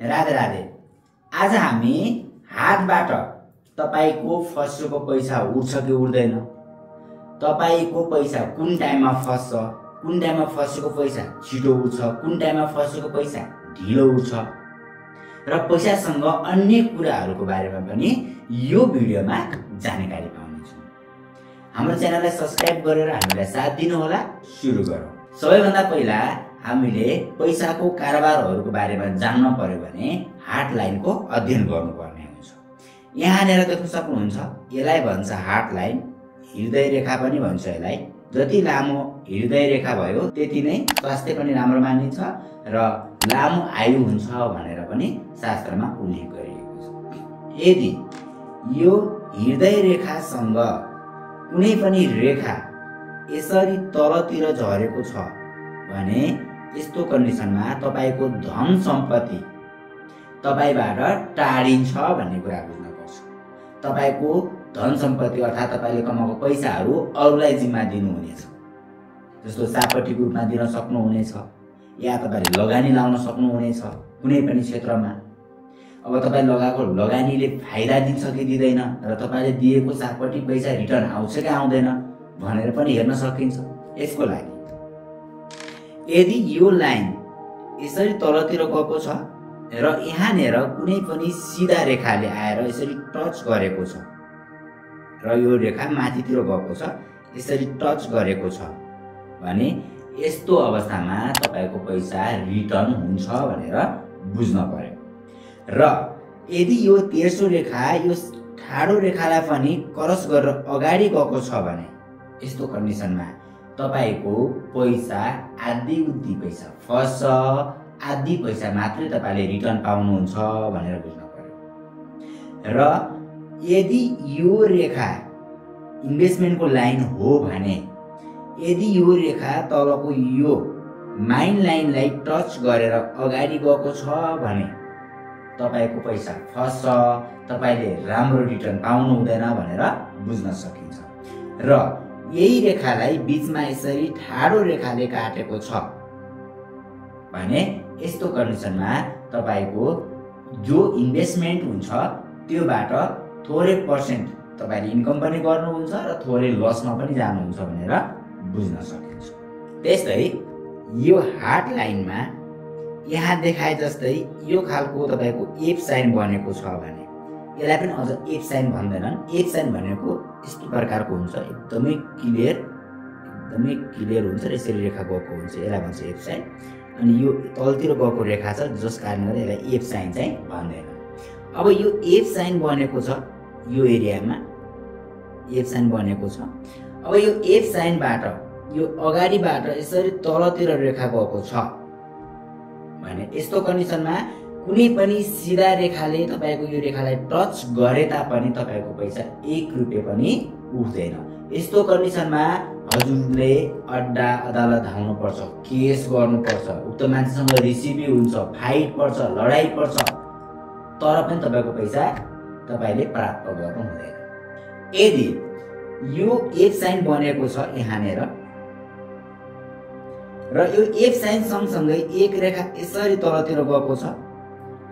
राधे राधे। आज हामी हातबाट तपाईको फसेको पैसा उठ्छ कि उठ्दैन, तपाईको पैसा कुन टाइममा फस्छ, कुन टाइममा फसेको पैसा छिटो उठ्छ, कुन टाइममा फसेको पैसा ढिलो उठ्छ र पैसासँग अन्य कुराहरूको बारेमा पनि यो भिडियोमा जानकारी पाउनेछौँ। हाम्रो च्यानललाई सब्स्क्राइब गरेर हामीलाई साथ दिनुहोला। सुरु गरौँ। सबैभन्दा पहिला हामीले पैसाको कारोबारहरूको बारेमा जान्न पर्यो भने हार्ट लाइनको अध्ययन गर्नुपर्ने हुन्छ। यहाँनिर देख्न सक्नुहुन्छ, यसलाई भन्छ हार्ट लाइन, हृदय रेखा पनि भन्छ यसलाई। जति लामो हृदय रेखा भयो त्यति नै स्वास्थ्य पनि राम्रो मानिन्छ र लामो आयु हुन्छ भनेर पनि शास्त्रमा उल्लेख गरिएको छ। यदि यो हृदय रेखासँग कुनै पनि रेखा यसरी तलतिर झरेको छ भने यस्तो कन्डिसनमा तपाईको धन सम्पत्ति तपाईबाट टाढिन्छ भन्ने कुरा बुझ्नुपर्छ। तपाईको धन सम्पत्ति अर्थात् तपाईले कमाएको पैसाहरू अरूलाई जिम्मा दिनुहुनेछ। जस्तो सापटीको रूपमा दिन सक्नुहुनेछ या तपाईले लगानी लाउन सक्नुहुनेछ कुनै पनि क्षेत्रमा। अब तपाई लगाएको लगानीले फाइदा दिन्छ कि दिँदैन र तपाईले दिएको सापटी पैसा रिटर्न आउँछ कि आउँदैन भनेर पनि हेर्न सकिन्छ। यसको लागि यदि यो लाइन यसरी तलतिर गएको छ र यहाँनिर कुनै पनि सिधा रेखाले आएर यसरी टच गरेको छ र यो रेखा माथितिर गएको छ, यसरी टच गरेको छ भने यस्तो अवस्थामा तपाईको पैसा रिटर्न हुन्छ भनेर बुझ्न पर्यो। र यदि यो तेर्सो रेखा यो ठाडो रेखालाई पनि क्रस गरेर अगाडि गएको छ भने यस्तो कन्डिसनमा तपाईको पैसा आधी उधी पैसा फस्छ, आधी पैसा मात्रै तपाईले रिटर्न पाउनुहुन्छ भनेर बुझ्न पर्यो। र यदि यो रेखा इन्भेस्टमेन्टको लाइन हो भने यदि यो रेखा तलको यो माइन लाइनलाई टच गरेर अगाडि गएको छ भने तपाईको पैसा फस्छ, तपाईले राम्रो रिटर्न पाउनु हुँदैन भनेर बुझ्न सकिन्छ। र यही रेखालाई बीचमा यसरी ठाडो रेखाले काटेको छ भने यस्तो कन्डिसनमा तपाईको जो इन्भेस्टमेन्ट हुन्छ त्योबाट थोरै पर्सेन्ट तपाईले इन्कम पनि गर्नुहुन्छ र थोरै लसमा पनि जानुहुन्छ भनेर बुझ्न सकिन्छ। त्यस्तै यो हार्ट लाइनमा यहाँ देखाए जस्तै यो खालको तपाईको एफ साइन बनेको छ भने यसलाई पनि अझ एफ साइन भन्दैनन्। एफ साइन भनेको यस्तो प्रकारको हुन्छ, एकदमै क्लियर हुन्छ र यसरी रेखा गएको हुन्छ, यसलाई भन्छ एफ साइन। अनि यो तलतिर गएको रेखा छ जस कारणले गर्दा यसलाई एफ साइन चाहिँ भन्दैन। अब यो एफ साइन बनेको छ, यो एरियामा एफ साइन बनेको छ। अब यो एफ साइनबाट यो अगाडिबाट यसरी तलतिर रेखा गएको छ भने यस्तो कन्डिसनमा कुनै पनि सिधा रेखाले तपाईको यो रेखालाई टच गरे तापनि तपाईको पैसा 1 रुपैयाँ पनि उठ्दैन। यस्तो कन्डिसनमा हजुरले अड्डा अदालत धाउनु पर्छ, केस गर्नुपर्छ, उक्त मान्छेसँग रिसिभी हुन्छ, फाइट पर्छ, लडाई पर्छ, तर पनि तपाईको पैसा तपाईले प्राप्त गर्नु हुँदैन। यदि यो एफ साइन बनेको छ यहाँनिर र यो एफ साइन सँगसँगै एक रेखा यसरी तलतिर गएको छ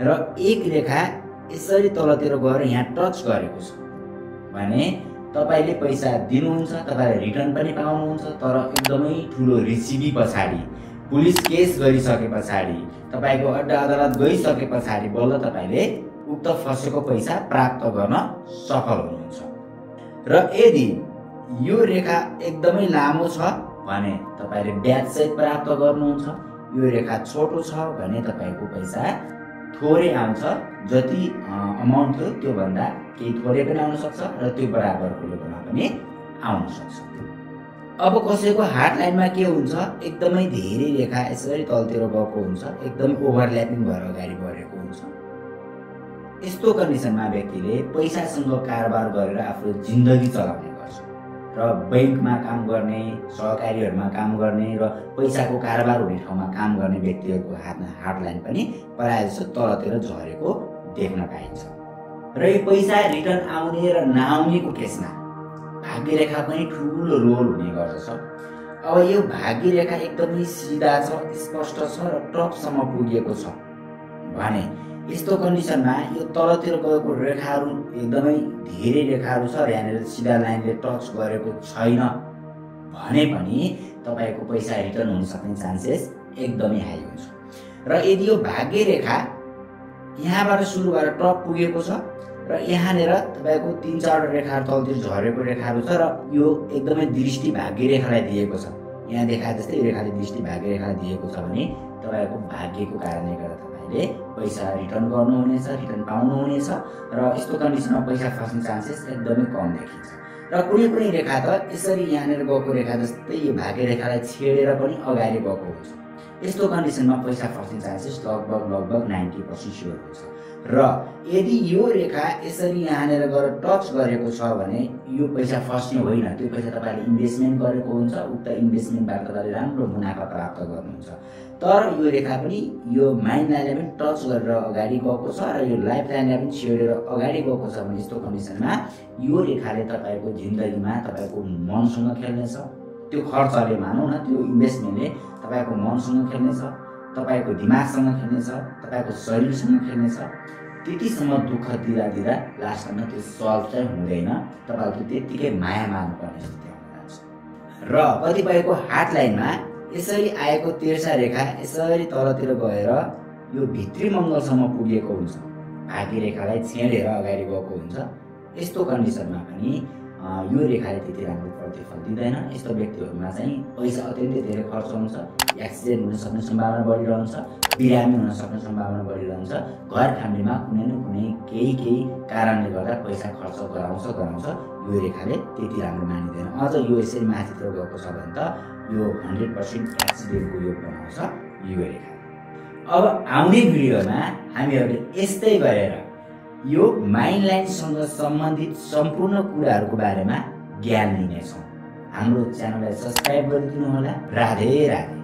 र एक रेखा यसरी तलतिर गएर यहाँ टच गरेको छ भने तपाईले पैसा दिनुहुन्छ, तपाईले रिटर्न पनि पाउनुहुन्छ, तर एकदमै ठुलो रिसिभी पछाडि, पुलिस केस गरिसके पछाडि, तपाईको अड्डा अदालत गइसके पछाडि बल्ल तपाईले उक्त फसेको पैसा प्राप्त गर्न सफल हुनुहुन्छ। र यदि यो रेखा एकदमै लामो छ भने तपाईले ब्याज सहित प्राप्त गर्नुहुन्छ, यो रेखा छोटो छ भने तपाईको पैसा थोरै आउँछ, जति अमाउन्ट थियो त्यो भन्दा केही थोरै पनि आउन सक्छ र त्यो बराबरको लेभलमा पनि आउन सक्छ। अब कसैको हार्ट लाइनमा के हुन्छ, एकदमै धेरै रेखा यसरी तलतिर गएको हुन्छ, एकदमै ओभरल्यापिङ भएर अगाडि बढेको हुन्छ। यस्तो कन्डिसनमा व्यक्तिले पैसासँग कारोबार गरेर आफ्नो जिन्दगी चलाउने गर्छ र बैंकमा काम गर्ने, सहकारीहरुमा काम गर्ने र पैसाको कारोबार हुने ठाउँमा काम गर्ने व्यक्तिहरुको हातमा हार्ट लाइन पनि प्रायजसो तलतिर झरेको देख्न पाइन्छ। र यो पैसा रिटर्न आउने र नआउनेको केसमा भाग्यरेखा पनि ठूलो रोल हुने गर्दछ। अब यो भाग्यरेखा एकदमै सिधा छ, स्पष्ट छ र टपसम्म पुगेको छ भने यस्तो कन्डिसनमा यो तलतिर गएको रेखाहरू एकदमै धेरै रेखाहरू छ र यहाँनिर सिधा लाइनले टच गरेको छैन भने पनि तपाईको पैसा रिटर्न हुन सक्ने चान्सेस एकदमै हाई हुन्छ। र यदि यो भाग्य रेखा यहाँबाट सुरु भएर टप पुगेको छ र यहाँनिर तपाईको 3-4 रेखाहरू तलतिर झरेको रेखाहरू छ र यो एकदमै दृष्टि भाग्य रेखालाई दिएको छ, यहाँ देखाए जस्तै यो रेखाले दृष्टि भाग्य रेखालाई दिएको छ भने तपाईको भाग्यको कारणले गर्दा तपाईले पैसा रिटर्न गर्नुहुनेछ, रिटर्न पाउनुहुनेछ र यस्तो कन्डिसनमा पैसा फस्ने चान्सेस एकदमै कम देखिन्छ। र कुनै कुनै रेखा त यसरी यहाँनिर गएको रेखा जस्तै यो भाग्य रेखालाई छेडेर पनि अगाडि गएको हुन्छ। यस्तो कन्डिसनमा पैसा फस्ने चान्सेस लगभग 90% स्योर हुन्छ। र यदि यो रेखा यसरी यहाँनिर गएर टच गरेको छ भने यो पैसा फस्ने होइन, त्यो पैसा तपाईले इन्भेस्टमेन्ट गरेको हुन्छ, उक्त इन्भेस्टमेन्टबाट तपाईले राम्रो मुनाफा प्राप्त गर्नुहुन्छ। तर यो रेखा पनि यो माइन लाइनलाई पनि टच गरेर अगाडि गएको छ र यो लाइफ लाइनलाई पनि छेडेर अगाडि गएको छ भने यस्तो कन्डिसनमा यो रेखाले तपाईको जिन्दगीमा तपाईको मनसँग खेल्नेछ। त्यो खर्चले मानौँ न, त्यो इन्भेस्टमेन्टले तपाईको मनसँग खेल्नेछ, तपाईको दिमागसँग खेल्नेछ, तपाईको शरीरसँग खेल्नेछ। त्यतिसम्म दुःख दिँदा लास्टमा त्यो सल्भ चाहिँ हुँदैन, तपाईको त्यतिकै माया मार्नुपर्ने स्थिति आउन जान्छ। र कतिपयको हार्ट लाइनमा यसरी आएको तिर्सा रेखा यसरी तलतिर गएर यो भित्री मङ्गलसम्म पुगेको हुन्छ, भाग्य रेखालाई छेडेर अगाडि गएको हुन्छ। यस्तो कन्डिसनमा पनि यो रेखाले त्यति राम्रो प्रतिफल दिँदैन। यस्तो व्यक्तिहरूमा चाहिँ पैसा अत्यन्तै धेरै खर्च हुन्छ, एक्सिडेन्ट हुन सक्ने सम्भावना बढिरहन्छ, बिरामी हुन सक्ने सम्भावना बढिरहन्छ, घर फ्यामिलीमा कुनै न कुनै केही कारणले गर्दा पैसा खर्च गराउँछ। यो रेखाले त्यति राम्रो मानिँदैन। अझ यो यसरी माथितिर गएको छ भने त यो 100% एक्सिडेन्टको योग बनाउँछ यो रेखा। अब आउने भिडियोमा हामीहरूले यस्तै गरेर यो माइन्ड लाइनसँग सम्बन्धित सम्पूर्ण कुराहरूको बारेमा ज्ञान लिनेछौँ। हाम्रो च्यानललाई सब्स्क्राइब गरिदिनु होला। राधे राधे।